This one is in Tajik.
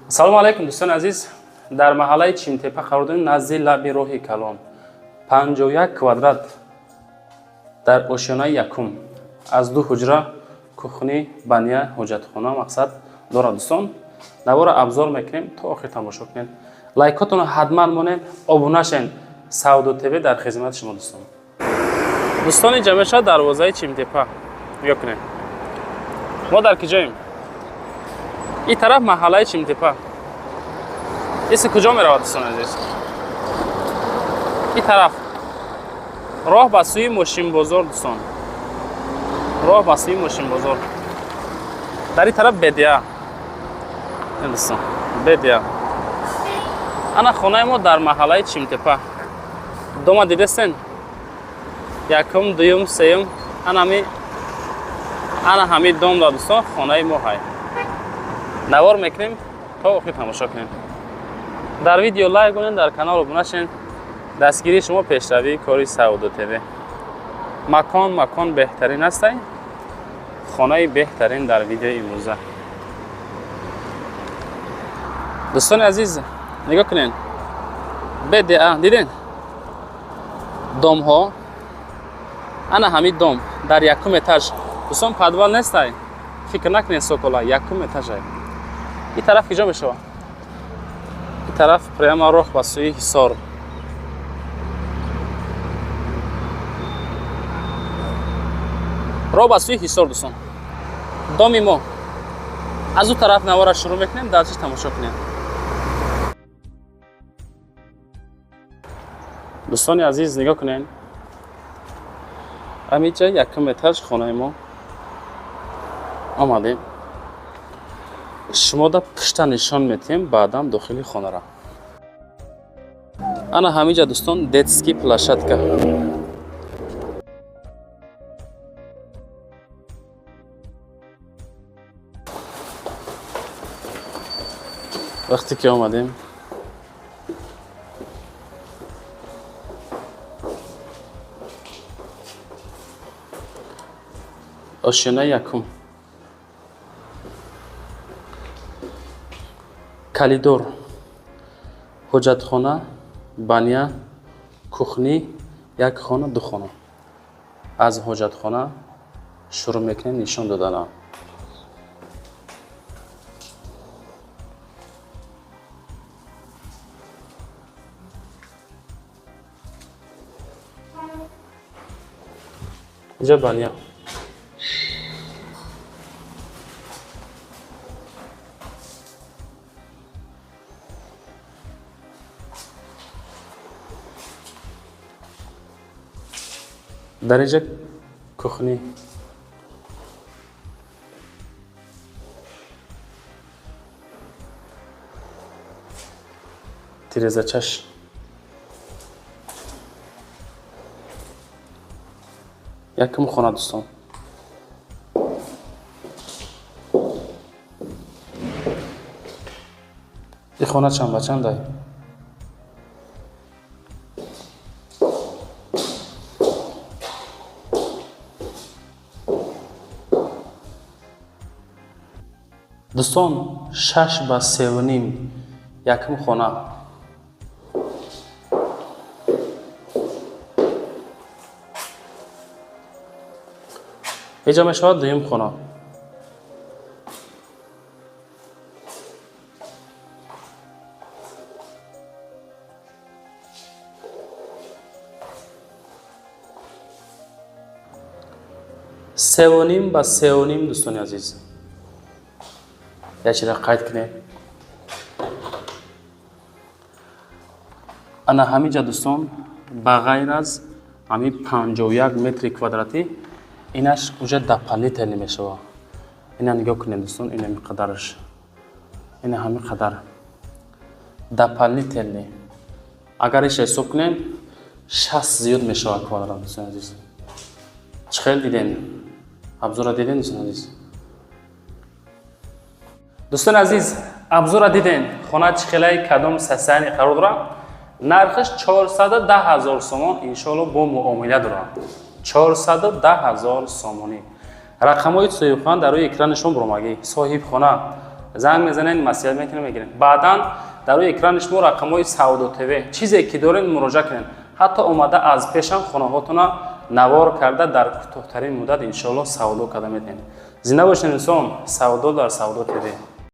Салому алайкум, дӯстони азиз. Дар маҳаллаи Чимтепа қарор дорем, назди лаби роҳи калон. 51 квадрат дар ошёнаи якум, аз ду ҳуҷра, кухни, баня, ҳоҷатхона мақсад дорад. Дӯстон, навора обзор мекунем, то охир тамошо кунед. Лайкотонро ҳатман монед, обуна шен. Савдо ТВ дар хизмати шумо, дӯстон. Дӯстон, инҷа мешавад дарвозаи Чимтепа. Нигоҳ кунед. Мо дар киҷоем? Ин тараф маҳаллаи Чимтепа. Иси куҷо меравад, дӯстони азиз? Ин тараф роҳ ба сӯи мошинбозор, дӯстон. Роҳ ба сӯи мошинбозор. Дар ин тараф бедия. Дӯстон, бедия. Ана хонаи мо дар маҳаллаи Чимтепа. Дома дидестен? Якум, дуюм, сеюм, ана ҳами дом да, дӯстон, хонаи мо ҳай. Навор мекунем, то охир тамошо кунем. Дар видео лайк кунед, дар канал обуна шавед. Дастгирии шумо пешравии кори Савдо ТВ. Макон, макон беҳтарин ҳастай. Хонаи беҳтарин дар видеои имрӯза. Дӯстони азиз, нигоҳ кунед. БДА диден? Домҳо. Ана ҳамин дом дар якум этаж. Дӯстон, подвал нестай. Фикр накунед, сокола, якум этажай. Ин тараф киҷо мешавад? Ин тараф прямо роҳ ба сӯи Ҳисор. Роҳ ба сӯи Ҳисор, дӯстон. Доми мо. Аз ӯ тараф навора шурӯъ мекунем, дарсиш тамошо кунем. Дӯстони азиз, нигоҳ кунед. Ҳаминҷа якум этаж хонаи мо. Омадем. Шумо да пушта нишон метиҳем, баъдан дохили хонара. Ана ҳаминҷа, дӯстон, детский площадка. Вақте ки омадем, ошёнаи якум, коридор, ҳоҷатхона, баня, кухни, як хона, ду хона. Аз ҳоҷатхона шурӯъ мекунем нишон додана. Инҷа баня. Дар инҷа кухни. Тирезачаш. Якум хона, дӯстон. Ин хона чанд ба чандай? Дӯстон, 6 ба 3,5, якум хона. Инҷа мешавад дуюм хона. 3,5 ба 3,5, дӯстони азиз. Як чиза қайд кунед. Ана ҳаминҷа, дӯстон, ба ғайр аз ҳамин 51 метри квадратӣ, инаш уже дополнительный мешавад. Ина нигоҳ кунед, дӯстон, ина ҳамин қадараш. Ина ҳамин қадар. Дополнительный. Агар иша ҳисоб кунем, 60 зиёд мешавад квадрат, дӯстони азиз. Чӣ хел диден? Обзора диден, дӯстони азиз? Дӯстони азиз, обзора диден, хона чӣ хелаи, кадом состояние қарор дорад. Нархаш 410 ҳазор сомон, иншоалло бо муомила дорад. 410 ҳазор сомонӣ. Рақамҳои соҳибхона дар рӯи экрани шумо буромагӣ. Соҳибхона Занг мезанед, маслиҳат мекунем, мегирем. Баъдан дар рӯи экрани шумо рақамҳои Савдо ТВ, чизе ки доред, муроҷиат кунед. Ҳатто омада аз пешам хонаҳотона навор карда, дар кӯтоҳтарин муддат, иншоалло, савдо карда метавонед. Зинда бошед, инсон. Савдо дар Савдо ТВ.